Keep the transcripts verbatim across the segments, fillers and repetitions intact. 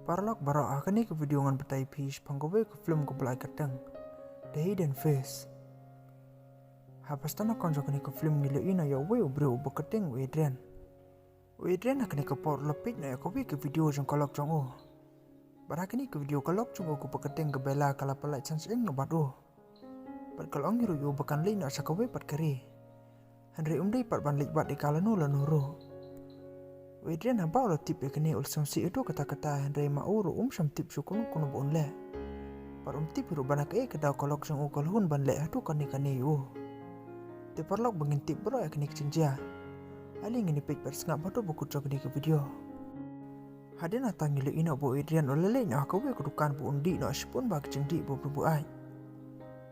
Paralok baroh, ha kane ka video ngan batai phi shaphang kawei ka film kaba la ai kyrteng The Hidden Face. Ha ba sdang na kong jong kane ka film ngi la ïohi ïa uwei u briew uba kyrteng u Adrian. U Adrian ha kane ka por u la peit noh ïa kawei ka video jong ka lok jong u. Bad ha kane ka video ka lok jong u kaba kyrteng ka Bella ka la pyllait sngewsih noh bad u. Bad ka la ong ïa u ba kan leit noh sha kawei pat ka ri. Hynrei um dei pat ban leit wad ïa ka lano lano ruh. U Adrian haba u la tip ïa kane u la sngewsih haduh katta katta, hynrei ma u ruh um shym tip shuh kumno kumno ba un leh. Bad um tip ruh ba na kaei ka daw ka lok jong u ka la hun ban leh haduh kane kane ïa u. Te paralok, ba ngin tip baroh ïa kane ka jingjia, ale ngin ïa peit bad sngap haduh ba kut jong kane ka video. Hadien nangta ngi la ïohi noh ba u Adrian u la leit noh ha kawei ka dukan ba un dih noh shibun bha ki jingdih ba u briew ba u ai.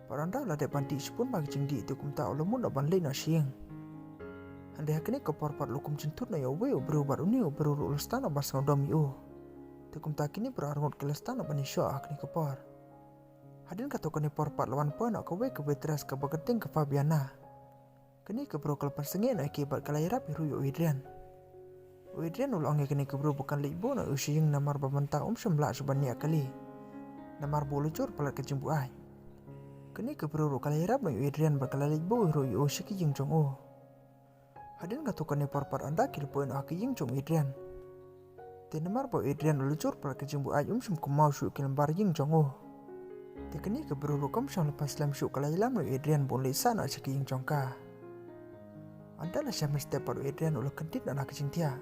Bad ynda u la dep ban dih shibun bha ki jingdih te kumta u la mut noh ban leit noh sha ïing. Hynrei ha kane ka por pat u la kum jingthut noh ïa uwei u briew bad une u briew ruh u la sdang noh ban sngewdom ïa u. Te kumta kine baroh arngut ki la sdang noh ban ïashoh ha kane ka por. Hadien katto katne por pat la wan poi noh kawei ka waitress kaba kyrteng ka Fabiana. Kane ka briew ka la pynsangeh noh ïa ki bad ka la ïarap ruh ïa u Adrian. U Adrian u la ong ïa kane ka briew ba kan leit buh noh ïa u sha ïing namar ba mynta um shym lah shuh ban ñiah kali. Namar ba u la jur palat ka jingbuaid. Kane ka briew ruh ka la ïarap noh ïa u Adrian bad ka la leit buh ruh ïa u sha ka ïing jong u. Hadien katto katne por pat ynda ki la poi noh ha ka ïing jong u Adrian. Te namar ba u Adrian u la jur palat ka jingbuaid um shym kynmaw shuh ïa ki lyngbar ïing jong u. Te kane ka briew ruh kam shym la pan slem shuh, ka la ïalam noh ïa u Adrian ba un leit sah noh sha ka ïing jong ka. Ynda la shem mynstep pat u Adrian u la kyndit noh na ka jingthiah.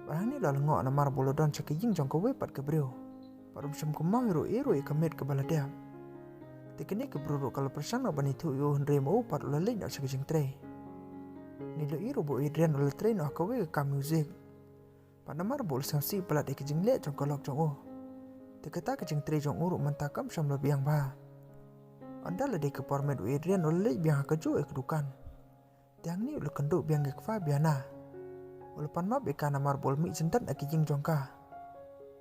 Bad hangne u la lyngngoh namar ba u la don sha ka ïing jong kawei pat ka briew. Bad um shym kynmaw ruh ei ruh ïa ka miet kaba la dep. Te kane ka briew ruh ka la pyrshang noh ban ïathuh ïa u hynrei ma u pat u la leit noh sha ka jingtrei. Ngi la ïohi ruh ba u Adrian u la trei noh ha kawei ka kam music. Bad namar ba u la sngewsih palat ïa ka jingleh jong ka lok jong u. Te kata ka jingtrei jong u ruh mynta kam shym la biang bha. Ynda la dei ka por miet u Adrian u la leit biang ha kajuh ïa ka dukan. Te hangne u la kynduh biang ïa ka Fabiana. U la pan map ïa ka namar ba u la mih jyndat na ka ïing jong ka.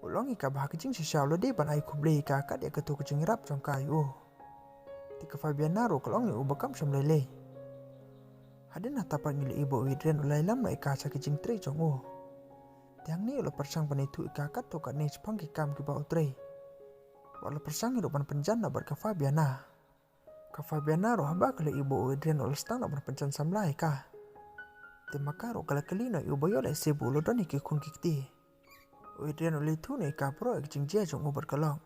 U la ong ïa ka ba ha ka jingshisha u la dei ban ai khublei ïa ka kat ïa kato ka jingïarap jong ka ïa u. Te ka Fabiana ruh ka la ong ïa u ba kam shym lei lei. Hadien nangta pat ngi la ïohi ba u Adrian u la ïalam noh ïa ka sha ka jingtrei jong u. Te hangne u la pyrshang ban ïathuh ïa ka katto katne shaphang ki kam kiba u trei. Bad u la pyrshang ruh ban pynjan noh bad ka Fabiana. Ka Fabiana ruh haba ka la ïohi ba u Adrian u la sdang noh ban pynjan samla ïa ka. Te ma ka ruh ka la kylli noh ïa u ba ïoh lehse ba u la don ïa ki khun ki kti. U Adrian u la ïathuh noh ïa ka baroh ïa ka jingjia jong u bad ka lok.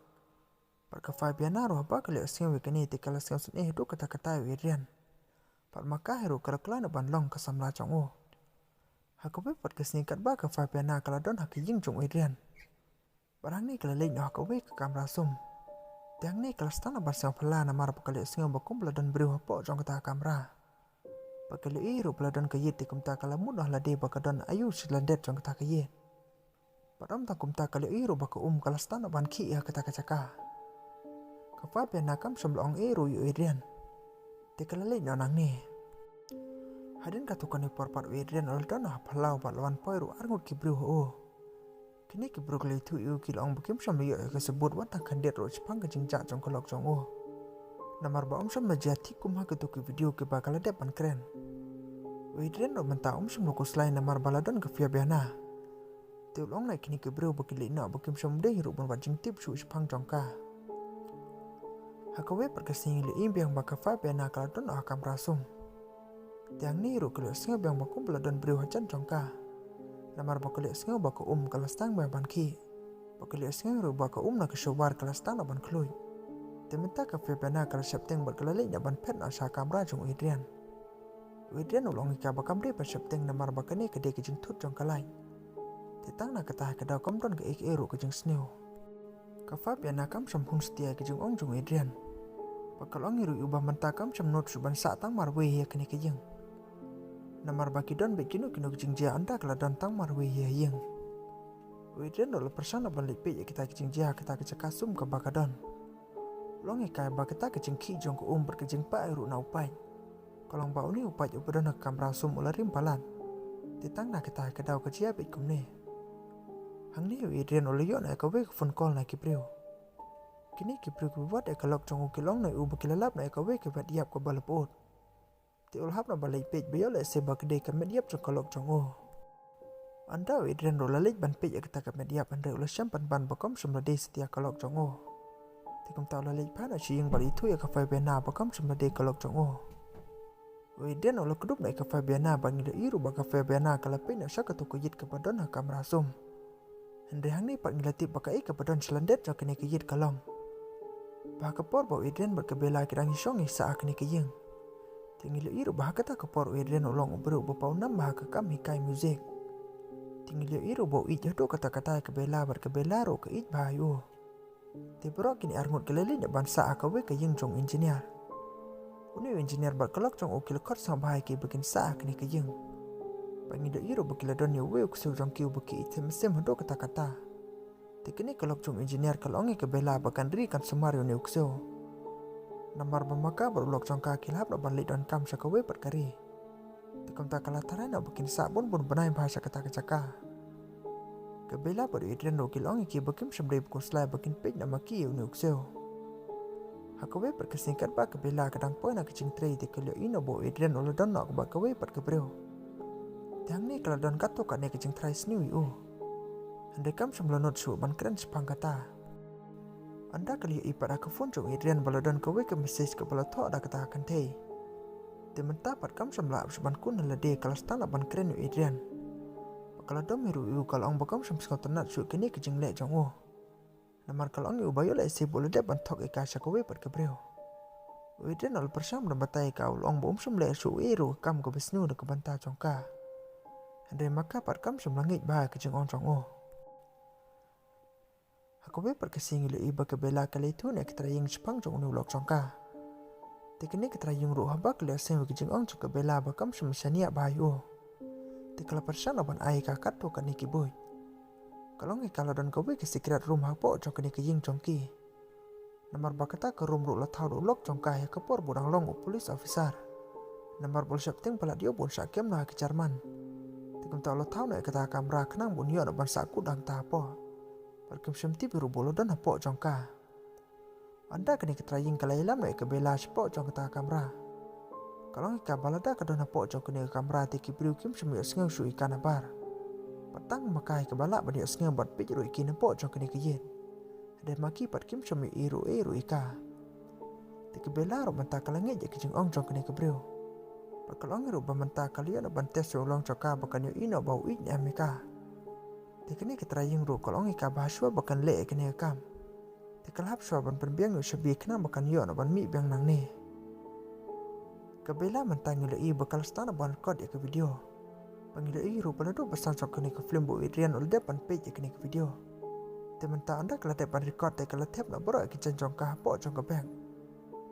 Bad ka Fabiana ruh haba ka la ïohsngew ïa kane te ka la sngewsynei haduh katta katta ïa u Adrian. Bad ma ka hi ruh ka la khlaiñ noh ban long ka samla jong u. Ha kawei pat ka sngi katba ka Fabiana ka la don ha ka ïing jong u Adrian. Bad hangne ka la leit noh ha kawei ka kamra sum. Te hangne ka la sdang noh ban sngew phylla namar ba ka la ïohsngew ba kumba la don briew hapoh jong kata ka kamra. Bad ka la ïohi ruh ba la don ka ïit te kumta ka la mut noh lade ba ka don aïu sha lyndet jong kata ka ïit. Bad ym tang kumta ka la ïohi ruh ba ka um ka la sdang noh ban khih ha kata ka jaka. Ka Fabiana kam shym la ong ei ruh ïa u Adrian. Te ka la leit noh nangne. Hadien katto katne por pat u Adrian u la don noh ha phyllaw bad la wan poi ruh arngut ki briew ha u. Kine ki briew ki la ïathuh ïa u, ki la ong ba kim shym la ïoh ïa ka sabut wat tang khyndiat ruh shaphang ka jingjia jong ka lok jong u. Namar ba um shym la jia thik kum ha kito ki video kiba ka la dep ban kren. U Adrian ruh mynta um shym la khuslai namar ba la don ka Fabiana. Te u la ong na kine ki briew ba ki leit noh ba kim shym dei ruh ban wad jingtip shuh shaphang jong ka. Ha kawei pat ka sngi ngi la ïohi biang ba ka Fabiana ka la don noh ha kamra sum. Te hangne ruh ka la ïohsngew biang ba kumba la don briew hajan jong ka. Namar ba ka la ïohsngew ba ka um ka la sdang biang ban khih. Ba ka la ïohsngew ruh ba ka um na ka shower ka la sdang noh ban khluit. Te mynta ka Fabiana ka la sheptieng bad ka la leit noh ban phet noh sha kamra jong u Adrian. U Adrian u la ong ïa ka ba kam dei ban sheptieng namar ba kane ka dei ka jingthut jong ka lait. Te tang na kata hi ka daw kam don kaei kaei ruh ka jingsniew. Ka Fabiana kam shym hun satia ïa ka jingong jong u Adrian. Bad ka la ong ïa u ruh ïa u ba mynta kam shym nud shuh ban sah tang marwei hi ha kane ka ïing. Namar ba ki don beit kino kino ki jingjia ynda ka la don tang marwei hi ha ïing. U Adrian ruh u la pyrshang noh ban leit peit ïa kita ki jingjia ha kata ka jaka sum kaba ka don. U la ong ïa ka ba kata ka jingkhih jong ka um bad ka jingpah ruh na u paip. Ka long ba une u paip uba don ha ka kamra sum u la rim palat. Te tang na kata hi ka daw ka jia beit kumne. Hangne u Adrian u la ïoh noh ïa kawei ka phone call na ki briew. Kine ki briew kiba wad ïa ka lok jong u ki la ong noh ïa u ba ki la lap noh ïa kawei ka met ïap kaba la pyut. Te u la hap noh ban leit peit ba ïoh lehse ba ka dei ka met ïap jong ka lok jong u. Ynda u Adrian ruh u la leit ban peit ïa kata ka met ïap, hynrei u la shem pynban ba kam shym la dei satia ka lok jong u. Te kumta u la leit pat noh sha ïing bad ïathuh ïa ka Fabiana ba kam shym la dei ka lok jong u. U Adrian u la kdup noh ïa ka Fabiana bad ngi la ïohi ruh ba ka Fabiana ka la peit noh sha katu ka ïit kaba don ha kamra sum. Hynrei hangne pat ngi la tip ba kaei kaba don sha lyndet jong kane ka ïit ka long ba ha ka por ba u Adrian bad ka Bella ki dang ïashong ïasah ha kane ka ïing, te ngi la ïohi ruh ba ha kata ka por u Adrian u long u briew uba pawnam bha ha ka kam hikai music. Te ngi la ïohi ruh ba u ïeit haduh katta katta ïa ka Bella bad ka Bella ruh ka ïeit bha ïa u. Te baroh kine arngut ki la leit noh ban sah ha kawei ka ïing jong u engineer. Une u engineer bad ka lok jong u ki la khot sngewbha ïa ki ba kin sah ha kane ka ïing. Bad ngi la ïohi ruh ba ki la don ïa uwei u ksiew jong ki uba ki ïeit mynsiem haduh katta katta. Te kane ka lok jong u engineer ka la ong ïa ka Bella ba kan ri kan sumar ïa une u ksiew. Namar ba ma ka bad u lok jong ka ki la hap noh ban leit donkam sha kawei pat ka ri. Te kumta ka la tharai noh ba kin sah bun bun bnai bha sha kata ka jaka. Ka Bella bad u Adrian ruh ki la ong ïa ki ba kim shym dei ba khuslai ba kin peit noh ma ki ïa une u ksiew. Ha kawei pat ka sngi katba ka Bella ka dang poi na ka jingtrei te ka la ïohi noh ba u Adrian u la don noh bad kawei pat ka briew. Te hangne ka la don katto katne ka jingtharai sniew ïa u. Hynrei kam shym la nud shuh ban kren shaphang kata. Ynda ka la ïohi pat ha ka phone jong u Adrian ba la don kawei ka message kaba la thoh da kata ka kynthei. Te mynta pat kam shym la ap shuh ban kut na lade, ka la sdang noh ban kren ïa u Adrian. Bad ka la dom hi ruh ïa u, ka la ong ba kam shym sngewtynnat shuh ïa kane ka jingleh jong u. Namar ka la ong ïa u ba ïoh lehse ba u la dep ban thok ïa ka sha kawei pat ka briew. U Adrian u la pyrshang ban batai ïa ka, u la ong ba um shym leh shuh ei ruh ka kam kaba sniew na ka bynta jong ka. Hynrei ma ka pat kam shym la ngeit bha ïa ka jingong jong u. Ha kawei pat ka sngi ngi la ïohi ba ka Bella ka la ïathuh noh ïa ka trai ïing shaphang jong une u lok jong ka. Te kane ka trai ïing ruh haba ka la ïohsngew ïa ka jingong jong ka Bella ba kam shym shaniah bha ïa u, te ka la pyrshang noh ban ai ïa ka katto katne ki buit. Ka la ong ïa ka la don kawei ka secret room hapoh jong kane ka ïing jong ki. Namar ba kata ka room ruh la thaw da u lok jong ka ïa ka por ba u dang long u police officer. Namar ba u la sheptieng palat ïa u ba un shah kem noh ha ki German. Te kumta u la thaw noh ïa kata ka kamra khnang ba un ïoh noh ban sah kut hangta hapoh. Bad kim shym tip ruh ba u la don hapoh jong ka. Ynda kane ka trai ïing ka la ïalam noh ïa ka Bella shapoh jong kata ka kamra. Ka la ong ïa ka ba lada ka don hapoh jong kane ka kamra te ki briew kim shym ïohsngew shuh ïa ka nabar. Bad tang ma ka hi kaba lah ban ïohsngew bad peit ruh ïa ki napoh jong kane ka ïit. Hynrei ma ki pat kim shym ïohi ruh ei ruh ïa ka. Te ka Bella ruh mynta ka la ngeit ïa ka jingong jong kane ka briew. Bad ka la ong ruh ba mynta ka la ïoh noh ban test ïa u lok jong ka ba kan ïohi noh ba u ïeit ne em ïa ka. Te kane ka trai ïing ruh ka la ong ïa ka ba ha shuwa ba kan leh ïa kane ka kam, te ka la hap shuwa ban pynbiang ïa u shabi khnang ba kan ïoh noh ban mih biang nangne. Ka Bella mynta ngi la ïohi ba ka la sdang noh ban record ïa ka video. Bad ngi la ïohi ruh ba naduh ba sdang shong kane ka film ba u Adrian u la dep ban peit ïa kane ka video. Te mynta ynda ka la dep ban record te ka la thep noh baroh ïa ki jaiñ jong ka hapoh jong ka bag.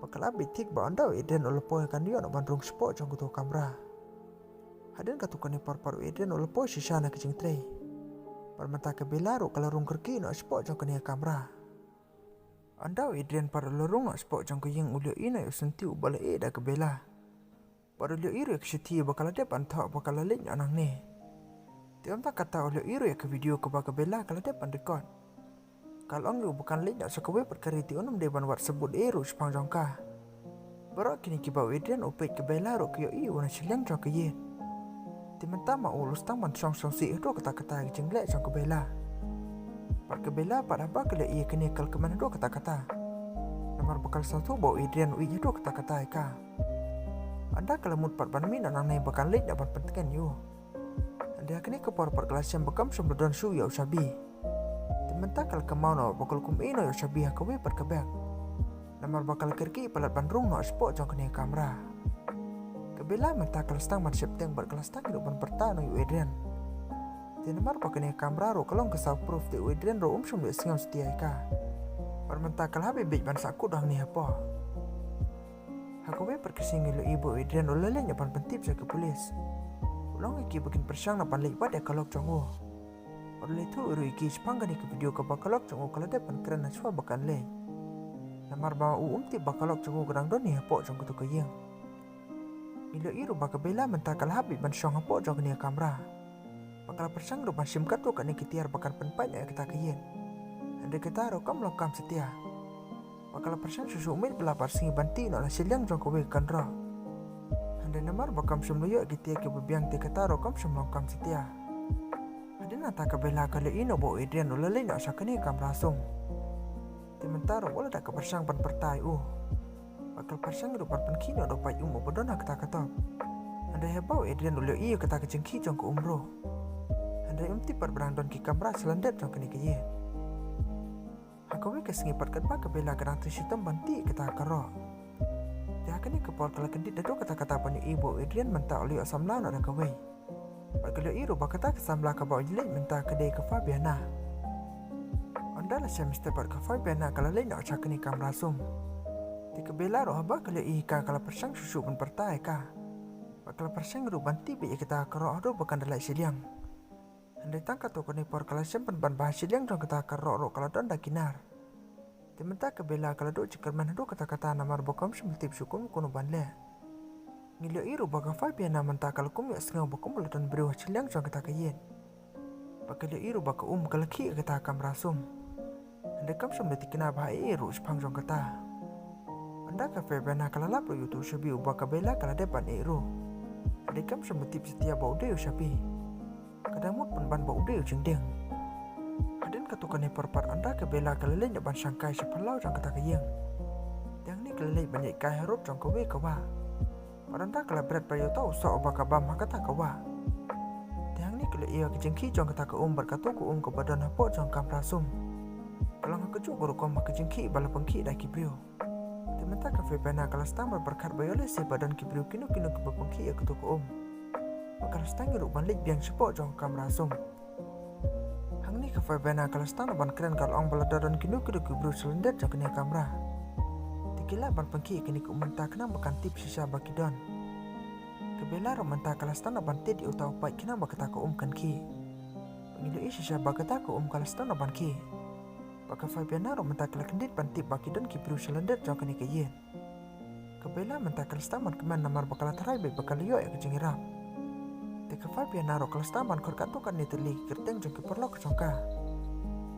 Bad ka la bit thik ba ynda u Adrian u la poi kan ïoh noh ban rung shapoh jong katu ka kamra. Hadien katto katne por pat u Adrian u la poi shisha na ka jingtrei. Bad mynta ka Bella ruh ka la rung kyrkieh noh shapoh jong kane ka kamra. Ynda u Adrian pat u la rung noh shapoh jong ka ïing u la ïohi noh ïa u syntiew uba la ïeh da ka Bella. Bad u la ïohi ruh ïa ka shithi ba ka la dep ban thoh ba ka la leit noh nangne. Te ynda kata u la ïohi ruh ïa ka video kaba ka Bella ka la dep ban record. Ka la ong ïa u ba kan leit noh sha kawei pat ka ri te un ym dei ban wad sabut ei ruh shaphang jong ka. Baroh kine kiba u Adrian u peit ka Bella ruh ka ïohi ïa u na shiliang jong ka ïit. Te mynta ma u la sdang ban shong sngewsih haduh katta katta ïa ka jingleh jong ka Bella. Bad ka Bella pat haba ka la ïohi ïa kane ka la kmen haduh katta katta. Namar ba ka la sngewthuh ba u Adrian u ïeit haduh katta katta ïa ka. Ynda ka la mut pat ban mih noh nangne ba kan leit noh ban pyntngen ïa u. Hynrei ha kane ka por pat ka la shem ba kam shym la don shuh ïa u shabi. Te mynta ka la kynmaw noh ba ka la kum ei noh ïa u shabi ha kawei pat ka bag. Namar ba ka la kyrkieh palat ban rung noh shapoh jong kane ka kamra. Ka Bella mynta ka la sdang ban sheptieng bad ka la sdang ruh ban pyrta noh ïa u Adrian. Te namar ba kane ka kamra ruh ka long ka soundproof te u Adrian ruh um shym ïohsngew satia ïa ka. Bad mynta ka la hap beit ban sah kut hangne hapoh. Ha kawei pat ka sngi ngi la ïohi ba u Adrian u la leit noh ban pyntip sha ki pulit. U la ong ïa ki ba kin pyrshang noh ban leit wad ïa ka lok jong u. Bad u la ïathuh ruh ïa ki shaphang kane ka video kaba ka lok jong u ka la dep ban kren ha shuwa ba kan leit. Namar ba u um tip ba ka lok jong u ka dang don hi hapoh jong katu ka ïing. Ngi la ïohi ruh ba ka Bella mynta ka la hap beit ban shong hapoh jong kane ka kamra. Bad ka la pyrshang ruh ban shim katto katne ki tiar ba kan pynpait noh ïa kata ka ïit. Hynrei kata ruh kam long kam satia. Bad ka la pyrshang shuh shuh miet ba la barsngi ban tih noh na shiliang jong kawei ka kynroh. Hynrei namar ba kam shym la ïoh ïa ki tiar kiba biang te kata ruh kam shym long kam satia. Nangta ka Bella ka la ïohi noh ba u Adrian u la leit noh sha kane ka kamra sum. Te mynta ruh wat la da ka pyrshang ban pyrta ïa u. Bad ka la pyrshang ruh ban pynkhih noh da u paid um uba don ha kata ka top. Hynrei haba u Adrian u la ïohi ïa kata ka jingkhih jong ka um ruh, hynrei um tip pat ba dang don ki kamra sha lyndet jong kane ka ïing. Ha kawei ka sngi pat katba ka Bella ka dang trei shitom ban tih ïa kata ka karok, te ha kane ka por ka la kyndit haduh katta katta ban ïohi ba u Adrian mynta u la ïoh samla noh da kawei. Bad ka la ïohi ruh ba kata ka samla kaba u ïaleit mynta ka dei ka Fabiana. Ynda la shem step bad ka Fabiana ka la leit noh sha kane ka kamra sum. Te ka Bella ruh haba ka la ïohi ïa ka ka la pyrshang shuh shuh ban pyrta ïa ka. Bad ka la pyrshang ruh ban tih beit ïa kata ka karok haduh ba kan da lait shiliang. Hynrei tang katto katne por ka la shem pynban ba ha shiliang jong kata ka karok ruh ka la don da ki nar. Te mynta ka Bella ka la duh jingkyrmen haduh katta katta namar ba kam shym la tip shuh kumno kumno ban leh. Ngi la ïohi ruh ba ka Fabiana mynta ka la kum ïohsngew ba kumba la don briew ha shiliang jong kata ka ïing. Bad ka la ïohi ruh ba ka um ka la khih ha kata ka kamra sum. Hynrei kam shym la thikna bha ei ei ruh shaphang jong kata. Ynda ka Fabiana ka la lap ruh ïa uto u shabi uba ka Bella ka la dep ban ïeh ruh. Hynrei kam shym la tip satia ba u dei u shabi. Ka dang mut pynban ba u dei u jingdeng. Hadien katto katne por pat ynda ka Bella ka la leit noh ban shangkai sha phyllaw jong kata ka ïing. Te hangne ka la leit ban ïaid kai harud jong kawei ka wah. Bad ynda ka la bret bad ïa uta u soh uba ka bam ha kata ka wah, te hangne ka la ïohi ïa ka jingkhih jong kata ka um bad kato ka um kaba don hapoh jong ka kamra sum ka long ha kajuh ka rukom ha ka jingkhih ba la pynkhih da ki briew. Te mynta ka Fabiana ka la sdang ban pyrkhat ba ïoh lehse ba don ki briew kino kino kiba pynkhih ïa kato ka um. Bad ka la sdang ruh ban leit biang shapoh jong ka kamra sum. Hangne ka Fabiana ka la sdang ban kren, ka la ong ba lada don kino kino ki briew sha lyndet jong kane ka kamra, te ki lah ban pynkhih ïa kane ka um mynta khnang ba kan tip shisha ba ki don. Ka Bella ruh mynta ka la sdang ban tied ïa uta u paid khnang ba kata ka um kan khih. Bad ngi la ïohi shisha ba kata ka um ka la sdang ban khih. Bad ka Fabiana ruh mynta ka la kyndit ban tip ba ki don ki briew sha lyndet jong kane ka ïing. Ka Bella mynta ka la sdang ban kmen namar ba ka la tharai beit ba ka la ïoh ïa ka jingïarap. Te ka Fabiana ruh ka la sdang ban khot katto katne tylli ki kyrteng jong ki paralok jong ka,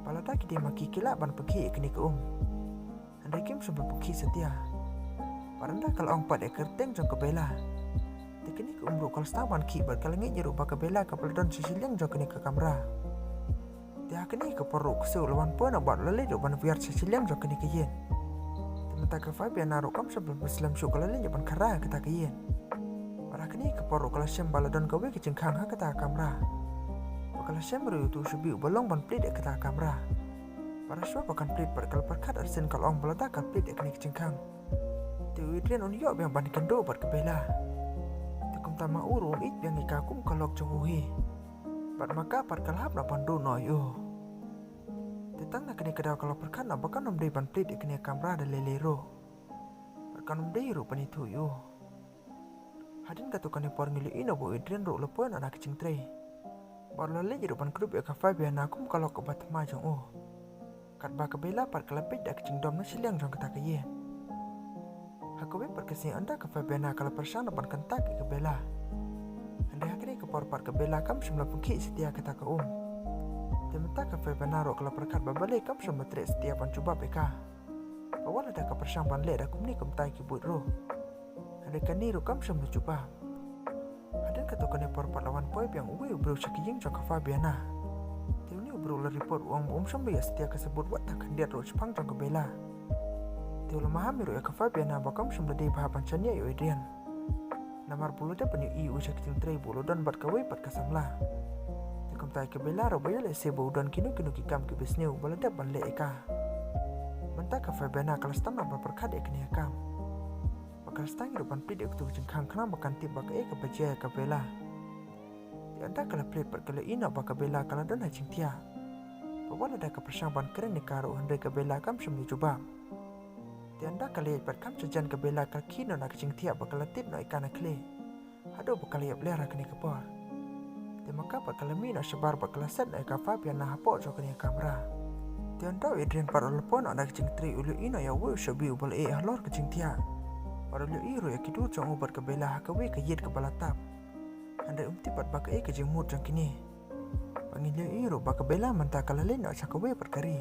ba lada ki dei ma ki ki lah ban pynkhih ïa kane ka um. Hynrei kim shym la pynkhih satia. Bad ynda ka la ong pat ïa ka kyrteng jong ka Bella, te kane ka um ruh ka la sdang ban khih bad ka la ngeit ruh ba ka Bella kaba la don sha shiliang jong kane ka kamra. Te ha kane ka por ruh ka siew la wan poi noh bad la leit ruh ban wiar sha shiliang jong kane ka ïing. Te mynta ka Fabiana ruh kam shym la pynslem shuh, ka la leit ruh ban khara ha kata ka ïing. Bad ha kane ka por ruh ka la shem ba la don kawei ka jingkhang ha kata ka kamra. Bad ka la shem ruh ïa uto u shabi uba long ban plie ïa kata ka kamra. Bad shuwa ba kan plie pat ka la pyrkhat arsien, ka la ong ba lada ka plie ïa kane ka jingkhang, te u Adrian un ïoh biang ban ïakynduh bad ka Bella. Te kumta ma u ruh un ïeit biang ïa ka kum ka lok jong u hi. Bad ma ka pat ka la hap noh ban duh noh ïa u. Te tang na kane ka daw ka la pyrkhat noh ba kan ym dei ban plie ïa kane ka kamra da lei lei ruh. Bad kan ym dei ruh ban ïathuh ïa u. Hadien katto katne por ngi la ïohi noh ba u Adrian ruh u la poi noh na ka jingtrei. Bad u la leit ruh ban kdup ïa ka Fabiana kum ka lok kaba thma jong u. Katba ka Bella pat ka la peit da ka jingdom na shiliang jong kata ka ïing. Ha kawei pat ka sngi ynda ka Fabiana ka la pyrshang noh ban kyntait ïa ka Bella, hynrei ha kane ka por pat ka Bella kam shym la pynkhih satia kata ka um. Te mynta ka Fabiana ruh ka la pyrkhat ba balei kam shym la treh satia ban jubab ïa ka. Ba wat lada ka pyrshang ban leh da kumne kumtai ki buit ruh, hynrei kane ruh kam shym la jubab. Hadien katto katne por pat la wan poi biang uwei u briew sha ka ïing jong ka Fabiana. Te une u briew la report, u ong ba um shym la ïoh satia ka sabut wat tang khyndiat ruh shaphang jong ka Bella. Te u la maham ruh ïa ka Fabiana ba kam shym la dei bha ban shaniah ïa u Adrian, namar ba u la dep ban ïohi ïa u sha ka jingtrei ba u la don bad kawei pat ka samla. Te kumta ka Bella ruh ba ïoh lehse ba u don kino kino ki kam kiba sniew ba la dep ban leh ïa ka. Mynta ka Fabiana ka la sdang ban pyrkhat ïa kane ka kam. Bad ka la sdang ruh ban plie ïa uto u jingkhang khnang ba kan tip ba kaei kaba jia ïa ka Bella. Te ynda ka la plie pat ka la ïohi noh ba ka Bella ka la don ha jingthiah. Ba wat lada ka pyrshang ban kren ïa ka ruh hynrei ka Bella kam shym la jubab. Te ynda ka la ïaid pat kham shajan ka Bella ka la khie noh na ka jingthiah bad ka la tied noh ïa ka na khlieh. Haduh ba ka la ïap ler ha kane ka por. Te ma ka pat ka la mih noh shabar bad ka la set noh ïa ka Fabiana hapoh jong kane ka kamra. Te ynda u Adrian pat u la poi noh na ka jingtrei u la ïohi noh ïa uwei u shabi uba la ïeh halor ka jingthiah. Bad u la ïohi ruh ïa ki dur jong u bad ka Bella ha kawei ka ïit kaba la tap. Hynrei um tip pat ba kaei ka jingmut jong kine. Bad ngi la ïohi ruh ba ka Bella mynta ka la leit noh sha kawei pat ka ri.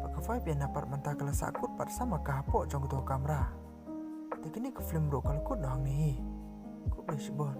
Bad ka Fabiana pat mynta ka la sah kut pat sama ka hapoh jong kato ka kamra. Te kane ka film ruh ka la kut noh hangne hi. Khublei shibun.